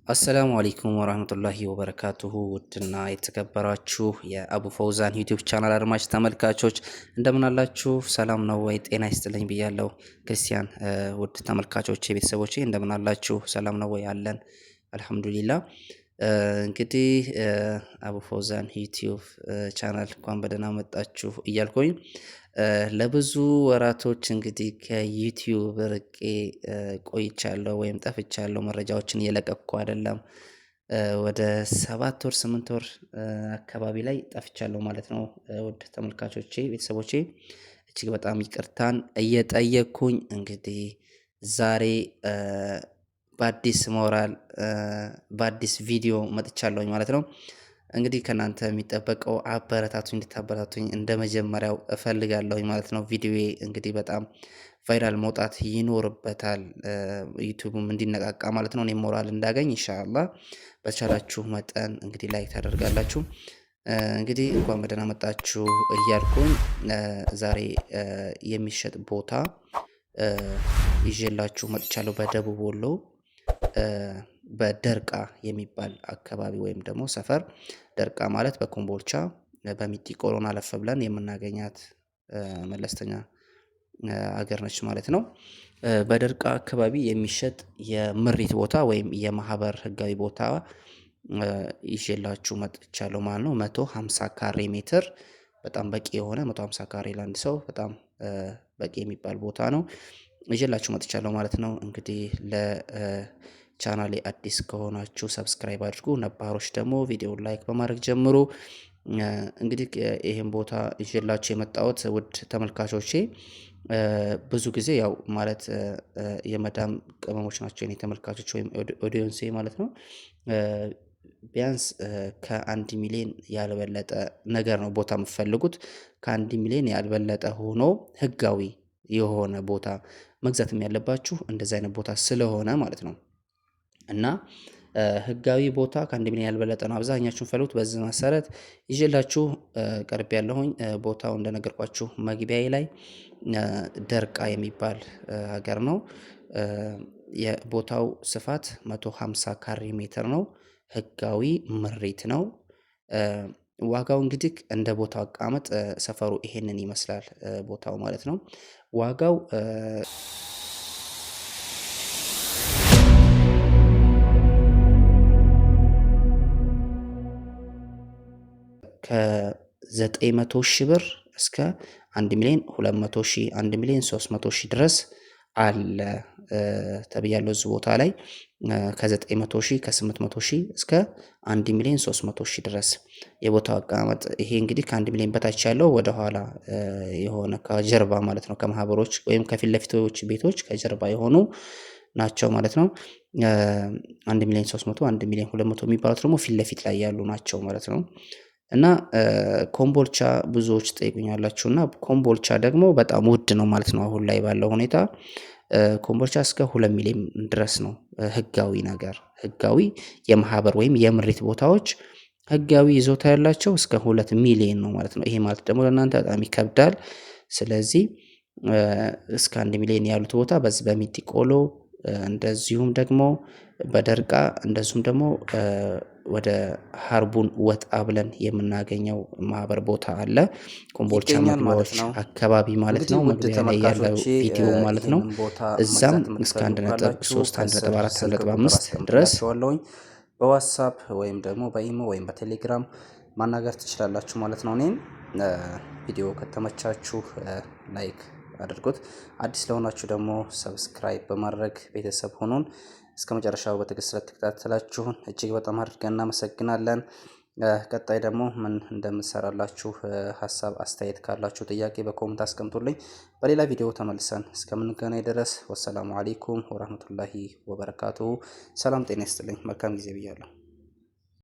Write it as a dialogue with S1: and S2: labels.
S1: السلام عليكم ورحمة الله وبركاته። ውድና የተከበራችሁ የአቡ ፈውዛን YouTube channel አድማጭ ተመልካቾች እንደምን አላችሁ? ሰላም ነው ወይ? ጤና ይስጥልኝ ብያለሁ። ክርስቲያን ውድ ተመልካቾች ቤተሰቦቼ እንደምን አላችሁ? ሰላም ነው ወይ? አለን الحمد لله። እንግዲህ አቡ ፈውዛን YouTube channel እንኳን በደህና መጣችሁ እያልኩኝ ለብዙ ወራቶች እንግዲህ ከ YouTube ርቄ ቆይቻለሁ ወይም ጠፍቻለሁ። መረጃዎችን እየለቀቅኩ አይደለም። ወደ 7 ወር 8 ወር አካባቢ ላይ ጠፍቻለሁ ማለት ነው። ውድ ተመልካቾቼ ቤተሰቦቼ እጅግ በጣም ይቅርታን እየጠየቅኩኝ እንግዲህ ዛሬ በአዲስ ሞራል በአዲስ ቪዲዮ መጥቻለሁኝ ማለት ነው። እንግዲህ ከእናንተ የሚጠበቀው አበረታቱኝ፣ እንድታበረታቱኝ እንደ መጀመሪያው እፈልጋለሁኝ ማለት ነው። ቪዲዮዬ እንግዲህ በጣም viral መውጣት ይኖርበታል፣ YouTube ም እንዲነቃቃ ማለት ነው። እኔም ሞራል እንዳገኝ إن شاء الله በቻላችሁ መጠን እንግዲህ like ታደርጋላችሁ። እንግዲህ እንኳን በደህና መጣችሁ እያልኩኝ ዛሬ የሚሸጥ ቦታ ይዤላችሁ መጥቻለሁ። በደቡብ ወሎ በደርቃ የሚባል አካባቢ ወይም ደግሞ ሰፈር። ደርቃ ማለት በኮምቦልቻ በሚጢ ቆሎን አለፍ ብለን የምናገኛት መለስተኛ አገር ነች ማለት ነው። በደርቃ አካባቢ የሚሸጥ የምሪት ቦታ ወይም የማህበር ህጋዊ ቦታ ይዤላችሁ መጥቻለሁ ማለት ነው። 150 ካሬ ሜትር በጣም በቂ የሆነ 150 ካሬ ለአንድ ሰው በጣም በቂ የሚባል ቦታ ነው ይዤላችሁ መጥቻለሁ ማለት ነው። እንግዲህ ለቻናሌ አዲስ ከሆናችሁ subscribe አድርጉ፣ ነባሮች ደግሞ ቪዲዮውን like በማድረግ ጀምሩ። እንግዲህ ይህን ቦታ ይዤላችሁ የመጣሁት ውድ ተመልካቾቼ ብዙ ጊዜ ያው ማለት የመዳም ቅመሞች ናቸው የኔ ተመልካቾች ወይም audience ኤ ማለት ነው። ቢያንስ ከ1 ሚሊዮን ያልበለጠ ነገር ነው ቦታ የምትፈልጉት። ከ1 ሚሊዮን ያልበለጠ ሆኖ ህጋዊ የሆነ ቦታ መግዛትም ያለባችሁ እንደዚህ አይነት ቦታ ስለሆነ ማለት ነው። እና ህጋዊ ቦታ ከ1 ሚሊዮን ያልበለጠ ነው አብዛኛችሁ ፈልጉት። በዚህ መሰረት ይዤላችሁ ቀርብ ያለሁኝ ቦታው እንደነገርኳችሁ መግቢያዬ ላይ ደርቃ የሚባል ሀገር ነው። የቦታው ስፋት 150 ካሬ ሜትር ነው። ህጋዊ ምሪት ነው። ዋጋው እንግዲህ እንደ ቦታው አቀማመጥ ሰፈሩ ይሄንን ይመስላል ቦታው ማለት ነው። ዋጋው ከ900 ሺህ ብር እስከ 1 ሚሊዮን 200 ሺህ፣ 1 ሚሊዮን 300 ሺህ ድረስ አለ ተብያለሁ። እዚህ ቦታ ላይ ከ900 ሺህ፣ ከ800 ሺህ እስከ 1 ሚሊዮን 300 ሺህ ድረስ የቦታው አቀማመጥ ይሄ እንግዲህ ከ1 ሚሊዮን በታች ያለው ወደኋላ የሆነ ከጀርባ ማለት ነው፣ ከማህበሮች ወይም ከፊት ለፊቶች ቤቶች ከጀርባ የሆኑ ናቸው ማለት ነው። 1 ሚሊዮን 300፣ 1 ሚሊዮን 200 የሚባሉት ደግሞ ፊት ለፊት ላይ ያሉ ናቸው ማለት ነው። እና ኮምቦልቻ ብዙዎች ትጠይቁኛላችሁ፣ እና ኮምቦልቻ ደግሞ በጣም ውድ ነው ማለት ነው። አሁን ላይ ባለው ሁኔታ ኮምቦልቻ እስከ 2 ሚሊዮን ድረስ ነው። ህጋዊ ነገር ህጋዊ የማህበር ወይም የምሪት ቦታዎች ህጋዊ ይዞታ ያላቸው እስከ 2 ሚሊዮን ነው ማለት ነው። ይሄ ማለት ደግሞ ለእናንተ በጣም ይከብዳል። ስለዚህ እስከ 1 ሚሊዮን ያሉት ቦታ በዚህ በሚጢቆሎ እንደዚሁም ደግሞ በደርቃ እንደዚሁም ደግሞ ወደ ሀርቡን ወጣ ብለን የምናገኘው ማህበር ቦታ አለ። ኮምቦልቻ መግቢያዎች አካባቢ ማለት ነው። መግቢያ ላይ ያለው ቪዲዮ ማለት ነው። እዛም እስከ 1.3፣ 1.4፣ 1.5 ድረስ
S2: በ WhatsApp ወይም ደግሞ በ imo ወይም በቴሌግራም ማናገር ትችላላችሁ ማለት ነው። እኔን ቪዲዮ ከተመቻችሁ like አድርጉት። አዲስ ለሆናችሁ ደግሞ subscribe በማድረግ ቤተሰብ ሆኑን። እስከ መጨረሻው በትዕግስት ስለተከታተላችሁን እጅግ በጣም አድርገን እናመሰግናለን። ቀጣይ ደግሞ ምን እንደምሰራላችሁ ሀሳብ አስተያየት ካላችሁ ጥያቄ በ comment አስቀምጡልኝ። በሌላ ቪዲዮ ተመልሰን እስከምንገናኝ ድረስ والسلام عليكم ورحمة الله وبركاته። ሰላም ጤና ይስጥልኝ። መልካም ጊዜ ብያለሁ።